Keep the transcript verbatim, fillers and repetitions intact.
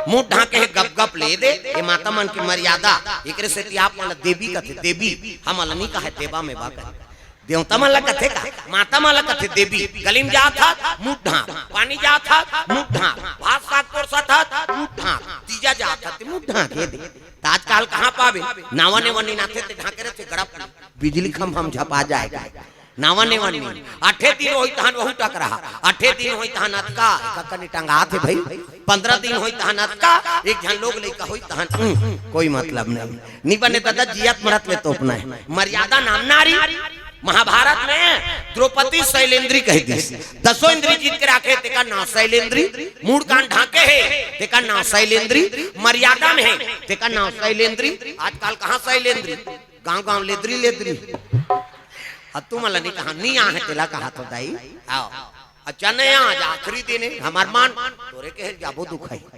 मुंह ढांके हे, गप गप ले दे। ये माता मन के मर्यादा, एकरे सेती आप मन ला देवी कथे, देवी। हमन ला नी कहे देवा में बा कहे। देवता मन ला कथे का? माता मन ला कथे देवी। गली में जात हस, मुंह ढांक। पानी जात हस, मुंह ढांक। भात साग परोसत हस, मुंह ढांक। तीजा जात हस, ते मुंह ढांक, ये दे। त आजकल कहाँ पाबे? नावा नेवा नीन आथे ते ढांके रथे, गड़प बिजली खंभा म झपा जाय का। नावा नेवा नीन। आठे दिन होई तहन वहू टकराहा। आठे दिन होई तहन अतका, एका कनी टंगात हे भई। पंद्रह दिन होई तहन अतका, एक झन लोग लइका होई तहन, उम, कोई मतलब नहीं। नी बने दादा, जियत मरत ले तोपना हे। मर्यादा नाम नारी। महाभारत में द्रौपदी शैलेंद्री कहि दिस। दसों इंद्री जीत के राखे, तेकर नांव शैलेंद्री। मूड़ कान ढांके हे, तेकर नांव शैलेंद्री। मर्यादा में हे, तेकर नांव शैलेंद्री। आजकल कहाँ शैलेंद्री? गांव गांव लेदरी लेदरी। अब तुमन ला नी कहा, नी आहे तेला कहा तो दाई। आओ। अच्छा नहीं, आज आखिरी दिन हे, हमर मन तोरे के हे, जाबो दुख हे।